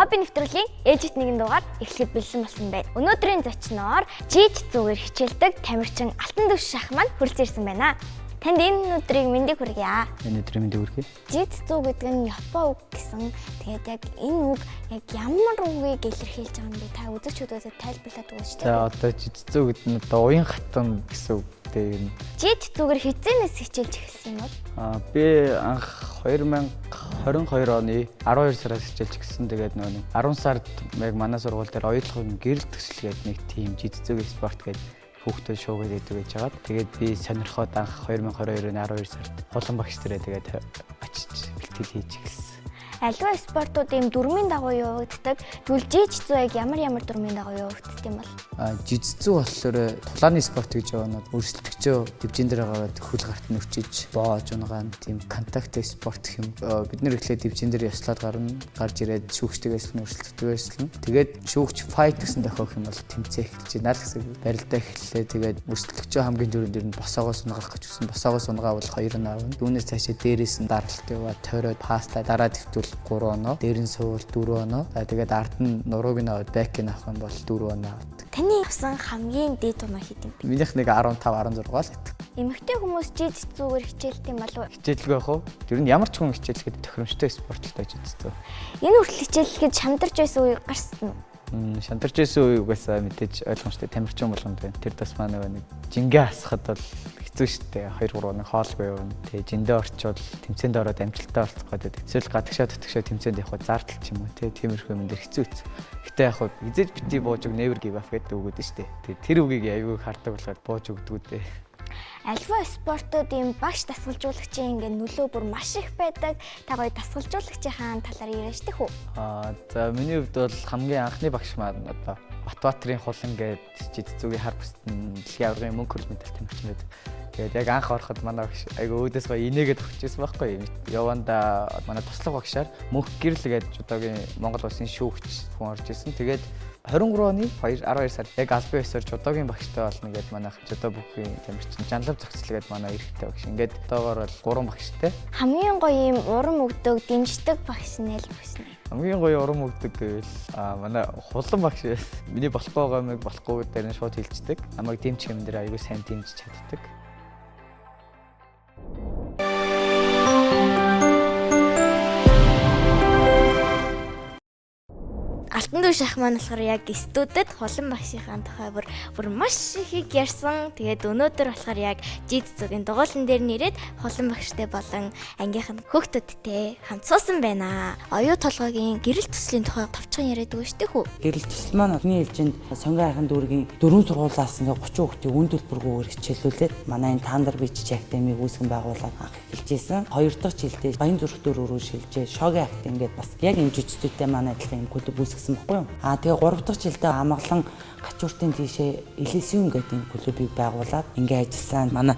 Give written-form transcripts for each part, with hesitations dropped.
Хобби нэвтрүүлгийн ээлжит нэгэн дугаар эхлэхэд бэлэн болсон байна. Өнөөдрийн зочноор жиж зүгээр хичээлдэг тамирчин Алтан Төвш шах маань хүрэлцэн ирсэн байна. Танд энэ өдрийг мэндийг хүргье. Энэ өдрийн мэндийг хүргэе. Жиж зүг гэдэг нь Япон үг гэсэн. Тэгээд яг энэ үг яг ямар үгийг илэрхийлж байгаа юм бэ? Та үзэгчүүдэд тайлбарлаад өгөөч тэ. За одоо жижигзүү гэдэг нь одоо уян хатан гэсэн үг дээ ер нь. Жиж зүгээр хизээнээс хичээлж эхэлсэн юм бол? Би анх 2022 оны 12 сараас хичээлж эхэлсэн. Тэгээд нөгөө нэг 10 сард яг манай сургууль дээр оюутлогын гэрэл төсөл гэдэг нэг тийм жижигзүүгийн спорт гэдэг хүүхдүүд шуугаад идэв гэж хагаад. Тэгээд би сонирхоод анх 2022 оны 12 сард хулан багш дээрээ тэгээд очиж бэлтгэл хийж эхэлсэн. Аливаа спортууд ийм дүрмийн дагуу явагддаг. Тэгвэл жиж зүү яг ямар ямар дүрмийн дагуу явагддаг юм бол? Жижигзүү болохоор тулааны спорт гэж яваад өрсөлдөгчөө дивжин дээр гараад хөл гарт нь өчиж боож унгаан тийм контакт спорт гэх юм. Бид нэр эхлээд дивжин дээр ёслоод гарна, гарч ирээд шүүгчтэйгээ эслэн өрсөлдөгтэйгээ эслэн. Тэгээд шүүгч файт гэсэн дохиох юм бол тэмцээ эхэлж байна л гэсэн. Барилдаа эхэллээ. Тэгээд өрсөлдөгчөө хамгийн түрүүнд дэр нь босоогоос унгаах гэж үсэн. Босоогоос унгаавал 2 нь авна. Үүнээс цаашаа дээрээс нь даралт яваа, тойроод паслаа дараа твтвэл 3 оноо, дээр нь суувал 4 оноо. За тэгээд ард нь нурууг нь аваад бэк нь авах юм бол 4 оноо авдаг. Таны авсан хамгийн дээд оноо хэд юм бэ? Минийх нэг 15 16 л байдаг. Эмэгтэй хүмүүс жиж зүгээр хичээлт юм болов уу? Хичээлгүй яах вэ? Тэр нь ямар ч хүн хичээлэхэд тохиромжтой спорт л тааж үздэг. Энэ хүртэл хичээлэхэд шандарч байсан үе гарсан уу? Шандарч байсан үе угаасаа мэдээж ойлгомжтой тамирчин болгонд байна. Тэр тас маа нөгөө нэг жингээ асахад бол хэцүү шүү дээ. 2 3 нэг хоолгүй явна. Тэгээ жиндээ орчвол тэмцээнд ороод амжилттай болцох гэдэг. Эсвэл гадагшаа татгшаа тэмцээнд явхад зардал ч юм уу те тиймэрхүү юм дээр хэцүү хэцүү. Гэтэ яг хөө эзэж бити бууж өг never give up гэдэг үг өгдөө шүү дээ. Тэгээ тэр үгийг аягүй хардаг болохоор бууж өгдгүү дээ. Альва спортууд ийм багш дасгалжуулагчийн ингээд нөлөө бүр маш их байдаг. Та гоё дасгалжуулагчийн талаар яриаш тэх үү? За миний хувьд бол хамгийн анхны багш маань одоо Батбаатарын хулан гээд жидзүүгийн хар бүстэн дэлхийн аваргын мөнгө хөрөл медаль тамирчин байдаг. Тэгээд яг анх ороход манай багш айгүй өөдөөс гоё инээгээд өгчээсэн байхгүй юу. Яванда манай туслах багшаар мөнх гэрэл гээд жудогийн Монгол улсын шүүгч хүн орж исэн. Тэгээд 23 оны 2 12 сард яг албан ёсоор жудогийн багштай болно гээд манай жудо бүхийн тамирчин Жанлав зохицол гээд манай эрэгтэй багш. Ингээд одоогоор бол 3 багштай. Хамгийн гоё ийм урам өгдөг, дэмждэг багш нь аль багш нэ? Хамгийн гоё урам өгдөг гэвэл манай хулан багш байсан. Миний болохгүй байгаа юмыг болохгүй дээр нь шууд хэлждэг. Намайг дэмжих юм дээр айгүй сайн дэмжиж чаддаг. Алтан дүү шах маань болохоор яг студид хулан багшийнхаа тухай бүр маш ихийг ярьсан. Тэгээд өнөөдөр болохоор яг жид зүгийн дугуулan дээр нэрээд хулан багштай болон ангийнх нь хүүхдүүдтэй хамт суусан байна. Оюу толгойн гэрэл төслийн тухай товчхон яриад өгөөч тэ хүү. Гэрэл төсөл маань эхний ээлжинд Сонгон айхан дүүргийн 4 сургуулиас ингээ 30 хүүхдийг үн төлбөргүйгээр хичээлүүлээд манай энэ Тандар бич академиг үүсгэн байгуулад анх эхэлж исэн. Хоёр дахь жилдээ Баян зүрх дүүр рүү шилжээ. Шогийн академи ингээд бас яг энэ жүжигчдтэй манай адилхан юм клуб үүсгэсэн байхгүй юу? Тэгээ 3 дахь жилдээ амгалан гачууртын тийшээ Элисиум гэдэг энэ клубыг байгуулад ингээ ажилласан. Манай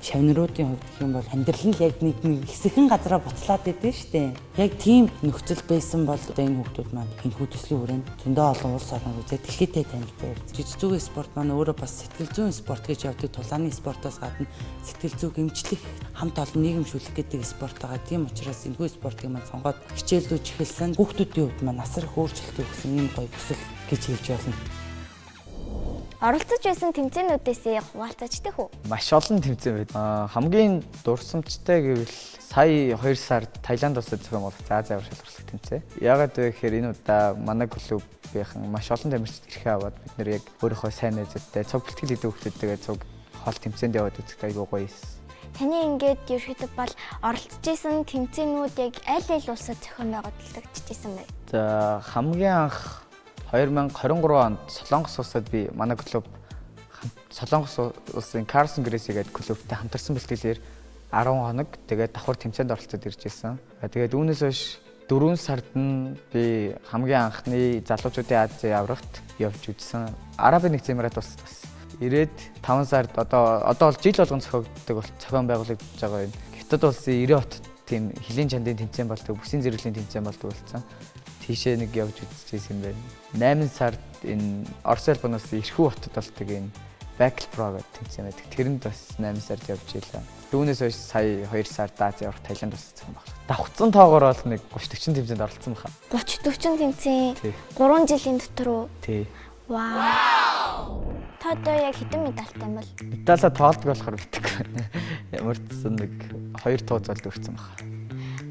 шавныруудын хувьд гэх юм бол амьдрал нь яг нэг хэсэгхэн газараа буцлаад идэв штэ. Яг тийм нөхцөл байсан бол одоо энэ хүүхдүүд маань энэ хүү төслийн хүрээнд зөндөө олон улс орныг үзээд дэлхийдээ танилцсан явц. Жижиг спорт маань өөрөө бас сэтгэл зүйн спорт гэж явдаг. Тулааны спортоос гадна сэтгэл зүйг эмчлэх, хамт олон нийгэмшүүлэх гэдэг спорт байгаа. Тийм учраас энэ хүү спортыг маань сонгоод хичээлдүүж эхэлсэн. Хүүхдүүдийн хувьд маань асар их өөрчлөлт өгсөн ийм гоё төсөл гэж хэлж болно. Оролцож байсан тэмцээнүүдээсээ хуваалцаач тэх үү? Маш олон тэмцээн байд. Хамгийн дурсамжтай гэвэл сая 2 сард Таиланд улсад зохион байгуулах заа заавар шалгаруулах тэмцээн. Яагаад вэ гэхээр энэ удаа манай клубийнхан маш олон тамирчид эрхээ аваад бид нэр яг өөрийнхөө сайн найзуудтай цуг бэлтгэл хийдэг хүүхдүүдтэйгээ цуг хоол тэмцээнд яваад үзэхдээ айгүй гоё эс. Таны ингээд ерөөхдөө бол оролцож исэн тэмцээнүүд яг аль аль улсад зохион байгуулагдчихсэн бэ? За хамгийн анх 2023 онд Солонгос улсад би манай клуб Солонгос улсын Carson Gracie гэдэг клубтэй хамтарсан бэлтгэлээр 10 хоног тэгээд давхар тэмцээнд оролцоод ирж байсан. Тэгээд үүнээс хойш 4 сард нь би хамгийн анхны залуучуудын Азийн аврагт явж үзсэн. Арабын нэгдсэн Эмират улсад бас ирээд 5 сард одоо бол жил болгон зохиогддог бол зохион байгуулагдаж байгаа юм. Хятад улсын 90 хотод тийм хөлийн чандын тэмцээн болдог, бүсийн зэрэглэлийн тэмцээн болдог болсон. Тийшээ нэг явж үзчихсэн юм байна. 8 сард энэ Орос улсын Эрхүү хотод болдог энэ Battle Pro гэдэг тэмцээн байдаг. Тэрэнд бас 8 сард явж ийлээ. Түүнээс хойш сая 2 сар Азийн аварга Таиланд бас цэцэн баг. Давхцсан тоогоор бол нэг 30 40 тэмцээнд оролцсон баха. 30 40 тэмцээн Тий. 3 жилийн дотор уу? Тий. Вау. Та одоо яг хэдэн медальтай юм бол? Медалаа тоолдог болохоор битгэв. Ямар ч сан нэг 2 тууз бол өрцөн баха.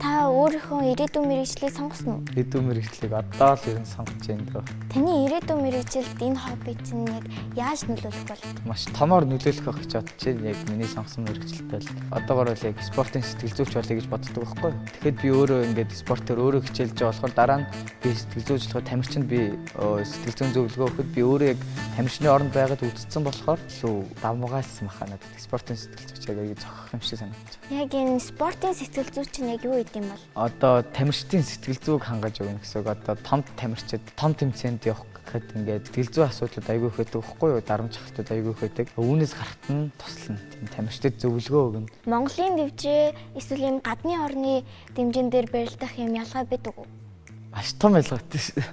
Та өөрийнхөө ирээдүйн мэргэжлийг сонгосон уу? Ирээдүйн мэргэжлийг одоо л ер нь сонгож байна дөө. Таны ирээдүйн мэргэжилд энэ хобби чинь яг яаж нөлөөлөх бол? Маш томоор нөлөөлөх байх гэж бодож байна. Яг миний сонгосон мэргэжилтэй л одоогор бол яг спортын сэтгэл зүйч болъё гэж боддог байхгүй юу? Тэгэхэд би өөрөө ингээд спортоор өөрөө хичээлж байгаа болохоор дараа нь би сэтгэл зүйч болохоор тамирчинд би сэтгэл зүйн зөвлөгөө өгөхөд би өөрөө яг тамирчны оронд байгаад үзсэн болохоор илүү давмгаалсан баха надад. Спортын сэтгэл зүйч яг аягүй зохих юм шиг санагдаж байна. Яг энэ спортын сэтгэл зүйч чинь яг юу гэдэг юм бол? Одоо тамирчдын сэтгэл зүйг хангаж өгнө гэсэн үг. Одоо том тамирчид том тэмцээнд явах гэхэд ингээд сэтгэл зүйн асуудлууд аягүй их байдаг байхгүй юу? Дарамт шахалтууд аягүй их байдаг. Үүнээс гарахт нь туслана. Тийм тамирчдад зөвлөгөө өгнө. Монголын дивжээ эсвэл ийм гадны орны дэмжин дээр барилдах юм ялгаа байдаг уу? Маш том ялгаатай шүү.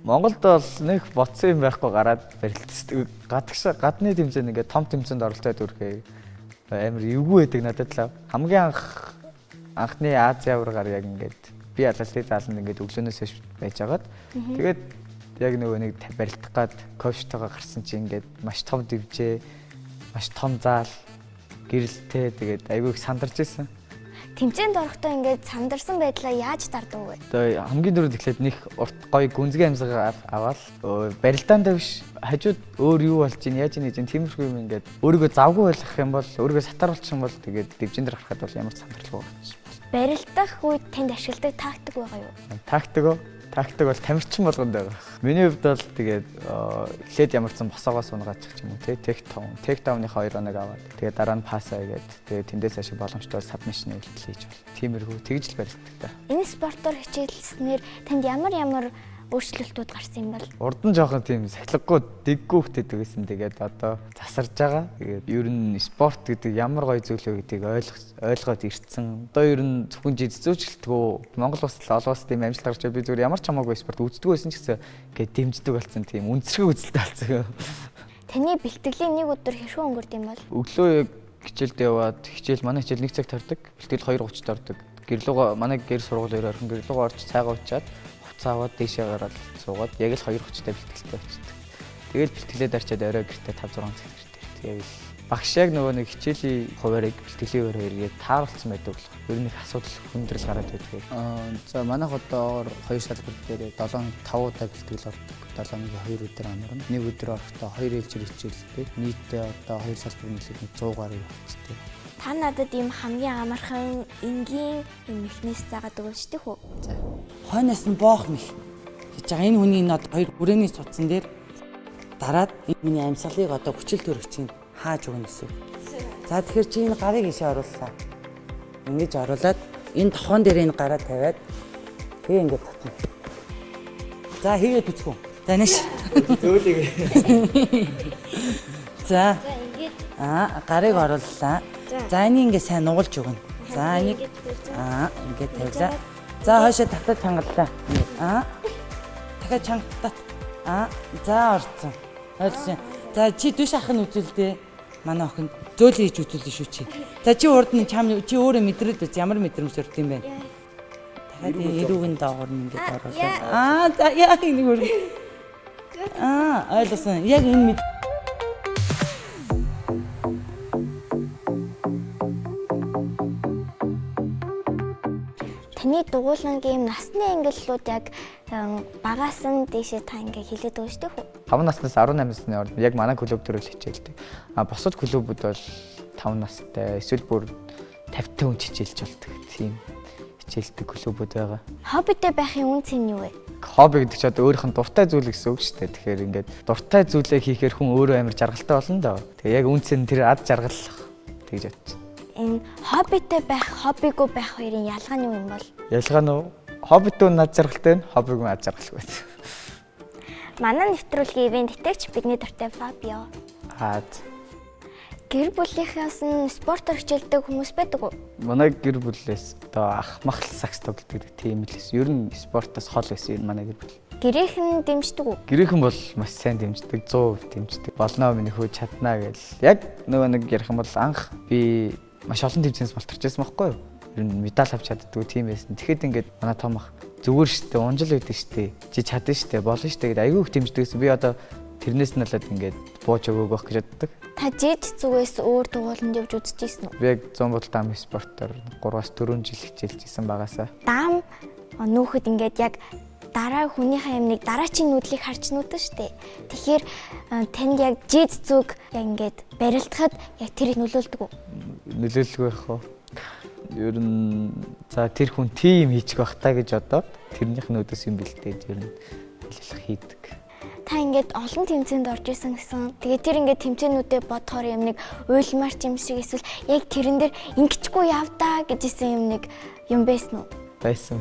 Монголд бол нэг ботсон юм байхгүй гараад барилддаг. Гадагшаа гадны тэмцээнд ингээд том тэмцээнд оролцоод үрэхээ амар эвгүй байдаг надад л. Хамгийн анх анхны Азийн аваргаар яг ингээд би алалты зааланд ингээд өглөөнөөс хойш байж агаад тэгээд яг нөгөө нэг барилдах гад коучтойгоо гарсан чинь ингээд маш том дивжээ, маш том заал, гэрэлтэй тэгээд айгүй их сандарч ирсэн. Тэмцээнд орохдоо ингээд сандарсан байдлаа яаж дарддаг вэ? Одоо хамгийн түрүүнд эхлээд нэг урт гоё гүнзгий амьсгаа аваад барилдаандаа биш хажууд өөр юу болж ийн яаж ийн гэж тиймэрхүү юм ингээд өөрийгөө завгүй байлгах юм бол өөрийгөө сатааруулчих юм бол тэгээд дивжин дээр гарахад бол ямар ч сандралгүй болж байна. Барилдах үед танд ашигладаг тактик байгаа юу? Тактик уу? Тактик бол тамирчин болгонд байгаа. Миний хувьд бол тэгээд эхлээд ямар ч сан босоогоос унгаачих ч юм уу тий take down-ы 2 оног аваад тэгээд дараа нь пасаа хийгээд тэгээд тэндээс хойш боломжтой бол submission үйлдэл хийж бол. Тиймэрхүү тэгж л барилддаг та. Энэ спортоор хичээлснээр танд ямар ямар өөрчлөлтүүд гарсан юм бол? Урд нь жоохон тийм сахилгагүй дэггүй хтэдэг байсан. Тэгээд одоо засарж байгаа. Тэгээд ер нь спорт гэдэг ямар гоё зүйл вэ гэдгийг ойлгоод ирсэн. Одоо ер нь зөвхөн жидзүүчлэлтгүү Монгол улс олон улс тийм амжилт гарч би зүгээр ямар ч хамаагүй спорт үздэг байсан ч гэсэн ингээд дэмждэг болсон тийм үнцэрхэг үзэлтэй болсон. Таны бэлтгэлийн нэг өдөр хэрхэн өнгөрд юм бол? Өглөө яг хичээлд яваад хичээл манай хичээл 1 цагт ордог. Бэлтгэл 2:30-д ордог. Гэр лугаа манай гэр сургууль өөр орхон гэр лугаа орж цайгаа уучаад аваад дээшээ гараад суугаад яг л 2:30-тай бэлтгэлтэй очдөг. Тэгэл бэлтгэлээд арчаад орой гэртээ 5 6 цаг гэртээ. Тэгээд багш яг нөгөө нэг хичээлийн хуваарийг бэлтгэлийн хуваар хоёрыг тааруулсан байдаг болох. Ер нь их асуудал хүндрэл гараад байдаг. За манайх одоогор 2 салбар дээр 7 5 удаа бэлтгэл ордог. 7 хоногийн 2 өдөр амарна. Нэг өдөр орохдоо 2 ээлжээр хичээлдэг. Нийтдээ одоо 2 салбар нийлээд 100 гаруй явцтай. Та надад ийм хамгийн амархан энгийн юм механизм заагаад өгөөч тэх үү? За. Хойноос нь боох мэх гэж байгаа. Энэ хүний энэ одоо хоёр хүрээний цуцсан дээр дараад энэ миний амьсгалыг одоо хүчил төрөгчийг хааж өгнө гэсэн. За тэгэхээр чи энэ гарыг ийшээ орууллаа. Ингэж оруулаад энэ тохон дээр энэ гараа тавиад тэгээ ингэж татна. За хийгээд үзэх үү? За нэш. Зөөлийг. За. За ингээд Гарыг орууллаа. За энийг ингээ сайн нугалж өгнө. За энийг ингээд тавилаа. За хойшоо татаж чангаллаа. Дахиад чанга тат. За орцсон. Ойлгож. За чи дүш ах нь үзүүлдэ. Манай охинд зөөлөн хийж үзүүлнэ шүү чи. За чи урд нь чам чи өөрөө мэдрээд үз ямар мэдрэмж төрд юм бэ? Дахиад эрүүгэн доогоор нь ингээд оруулаа. За яа нэг өөр. Ойлгосон. Яг энэ Таны дугуулангийн насны ангиллууд яг багаас нь дээшээ та ингээ хилээд өгч тэх үү? 5 наснаас 18 насны хооронд яг манай клуб дээр л хичээлдэг. Бусад клубуд бол 5 настай эсвэл бүр 50 хүн хичээлж болдог. Тийм хичээлдэг клубуд байгаа. Хоббитэй байхын үн цэн юу вэ? Хобби гэдэг чинь одоо өөрийнх нь дуртай зүйл гэсэн үг шүү дээ. Тэгэхээр ингээд дуртай зүйлээ хийхээр хүн өөрөө амар жаргалтай болно доо. Тэгээ яг үн цэн тэр ад жаргал тэгж бодчих. Энэ хоббитэй байх, хоббигүй байх хоёрын ялгаа нь юу юм бол? Ялгаа нь хоббитэй нь ад жаргалтай, хоббигүй ад жаргалгүй. Манай нэвтрүүлгийн ивент итгэгч бидний дуртай Фабио. Гэр бүлийнхээс нь спортоор хичээлдэг хүмүүс байдаг уу? Манай гэр бүлээс одоо ах мах сакс тоглодог тийм л эс. Ер нь спортоос хол байсан энэ манай гэр бүл. Гэрийнхэн дэмждэг үү? Гэрийнхэн бол маш сайн дэмждэг, 100% дэмждэг. Болно миний хүү чаднаа гэл. Яг нөгөө нэг ярих юм бол анх би маш олон тэмцээнээс малтарч байсан байхгүй юу? Ер нь медаль авч чаддгүй тийм байсан. Тэгэхэд ингээд манай том ах зүгээр штэ, унжил байдаг штэ. Чи чадна штэ, болно штэ гэдээ айгүй их дэмждэг гэсэн. Би одоо тэрнээс нь болоод ингээд бууж өгөөг байх гэж боддог. Та жиж зүгээс өөр дугууланд явж үзчихсэн үү? Би яг 100 бодол дам спортоор 3-4 жил хичээлж исэн багасаа. Дам нүүхэд ингээд яг дараа хүнийхээ юм нэг дараачийн нүүдлийг харж нүүдэн штэ. Тэгэхээр танд яг жиж зүг яг ингээд барилдахад яг тэр нөлөөлдөг үү? Нөлөөлгүй байх уу? Ер нь за тэр хүн тийм хийчих байх та гэж бодоод тэрнийх нь өдөөс юм бэлдээд ер нь аль хийдэг. Та ингээд олон тэмцээнд орж исэн гэсэн. Тэгээ тэр ингээд тэмцээнүүдээ бодохоор юм нэг уйлмаар ч юм шиг эсвэл яг тэрэн дээр ингэчгүй явдаа гэж исэн юм нэг юм байсан уу? Байсан.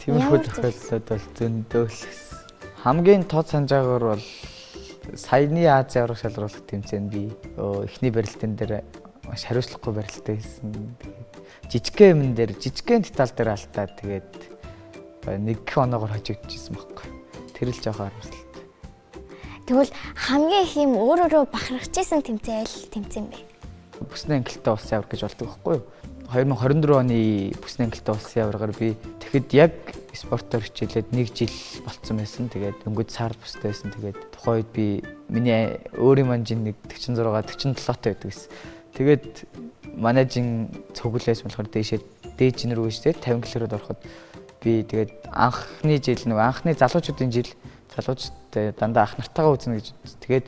Тиймэрхүү тохиолдлууд бол зөндөө л гэсэн. Хамгийн тод санджаагаар бол саяны Ази аврах шалруулах тэмцээнд би эхний барилтын дээр маш хариуцлагагүй барилтаа хийсэн. Тэгээд жижигхэн юмн дээр жижигхэн деталь дээр алдаад тэгээд нэг оноогоор хожигдчихсэн байхгүй. Тэр л жоохон харамсалтай. Тэгвэл хамгийн их юм өөр өөрөө бахархаж исэн тэмцээн аль тэмцээн бэ? Бүсний ангилалтай улсын аварга гэж болдог байхгүй юу? 2024 оны бүсний ангилалтай улсын аваргаар би тэгэхэд яг спортоор хичээлээд нэг жил болцсон байсан. Тэгээд дөнгөж сар бүстэй байсан. Тэгээд тухайн үед би миний өөрийн манжин нэг 46 47-тай байдаг гэсэн. Тэгээд манай жин цуглээс болохоор дээшээ дээд жин рүү штэ 50 км-д ороход би тэгээд анхны жил нэг анхны залуучуудын жил залуучтай дандаа ах нартайгаа үзнэ гэж. Тэгээд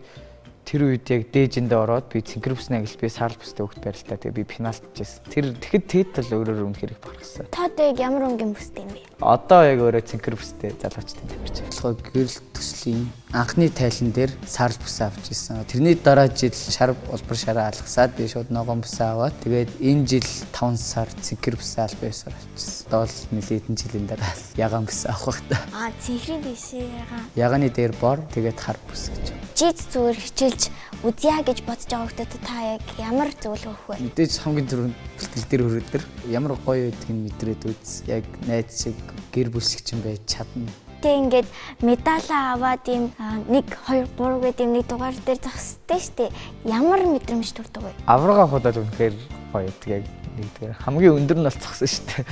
тэр үед яг дээжиндээ ороод би цэнхэр бүсний ангил би сарл бүстэй хөвгт барилтаа тэгээ би пенальтжсэн. Тэр тэгэхэд тэгэд л өөрөөр үнэхээр их бахархсан. Та одоо яг ямар өнгийн бүстэй юм бэ? Одоо яг өөрөө цэнхэр бүстэй залуучдын тамирч. Болохоор гэрэл төслийн анхны тайлан дээр сарл бүсээ авч ирсэн. Тэрний дараа жил шар улбар шараа алгасаад би шууд ногоон бүсээ аваад тэгээд энэ жил 5 сар цэнхэр бүсээ аль биесээр авчихсан. Одоо л нэлээд хэдэн жилийн дараа ягаан бүсээ авах бах та. Аа, цэнхрийн дэшээ ягаан. Ягааны дээр бор тэгээд хар бүс гэж. Жиж зүгээр хичээлж үзье гэж бодож байгаа хүмүүстээ та яг ямар зөвлөгөө өгөх вэ? Мэдээж хамгийн түрүүнд бэлтгэл дээр хүрээдэр ямар гоё байдгийг мэдрээд үз. Яг найз шиг гэр бүл шиг ч юм байж чадна. Тэг ингээд медалаа аваад ийм 1 2 3 гэдэг юм нэг дугаар дээр зогсдөө штэ. Ямар мэдрэмж төрдөг вэ? Аврага авахд бол үнэхээр гоё байдаг яг нэгдүгээр. Хамгийн өндөр нь бол зогсон штэ.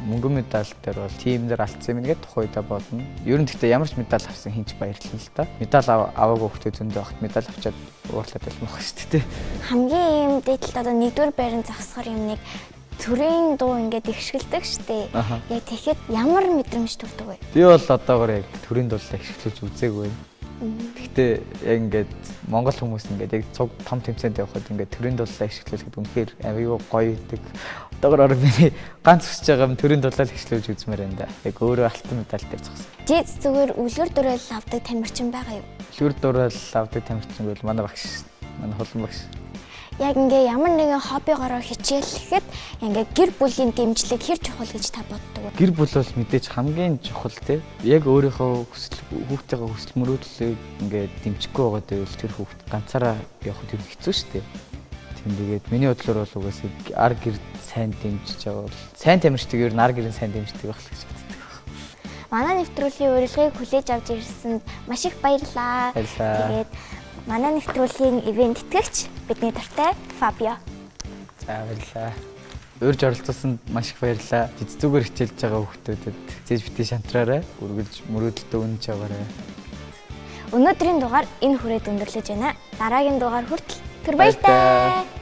Мөнгөн медаль дээр бол тим дээр алдсан юм ингээд тухайн үедээ бодно. Ер нь гэхдээ ямар ч медаль авсан хинч баярлана л та. Медаль аваагүй хүмүүс зөндөө багт медаль авчаад уурлаад байлмах штэ тий. Хамгийн ийм дээдлэлт одоо нэгдүгээр байран зогсохоор юм нэг төрийн дуу ингээд ихшгэлдэг штэ. Яг тэгэхэд ямар мэдрэмж төрдөг вэ? Би бол одоогор яг төрийн дуулаа ихшгэлж үзээгүй байна. Гэхдээ яг ингээд Монгол хүмүүс ингээд яг цуг том тэмцээнд явхад ингээд төрийн дуулаа ихшгэлэхэд үнэхээр аюу гоё идэг. Одоогор ороо миний ганц хүсэж байгаа юм төрийн дуулаа ихшгэлж үзмээр байна да. Яг өөрөө алтан медаль дээр зогсон. Жиж зүгээр үлгэр дуурайл авдаг тамирчин байгаа юу? Үлгэр дуурайл авдаг тамирчин бол манай багш, манай хулан багш. Яг ингээ ямар нэгэн хоббигоороо хичээллэхэд ингээ гэр бүлийн дэмжлэг хэр чухал гэж та боддог вэ? Гэр бүл бол мэдээж хамгийн чухал тий. Яг өөрийнхөө хүсэл хүүхдийнхээ хүсэл мөрөөдлийг ингээ дэмжихгүй байгаа гэвэл тэр хүүхд ганцаараа явахд ер нь хэцүү шүү дээ. Тийм тэгээд миний бодлоор бол угаасаа ар гэр сайн дэмжиж байгаа бол сайн тамирчдыг ер нь ар гэрийн сайн дэмждэг байх л гэж боддог. Манай нэвтрүүлгийн урилгыг хүлээж авч ирсэнд маш их баярлалаа. Баярлалаа. Тэгээд манай нэвтрүүлгийн ивент тэтгэгч бидний дуртай Фабио. За баярлалаа. Урьж оролцуулсанд маш их баярлалаа. Зүгээр хичээлж байгаа хүүхдүүдэд зээж битгий шантраарай. Үргэлж мөрөөдөлтөө үнэнч яваарай. Өнөөдрийн дугаар энэ хүрээд өндөрлөж байна. Дараагийн дугаар хүртэл түр баяртай.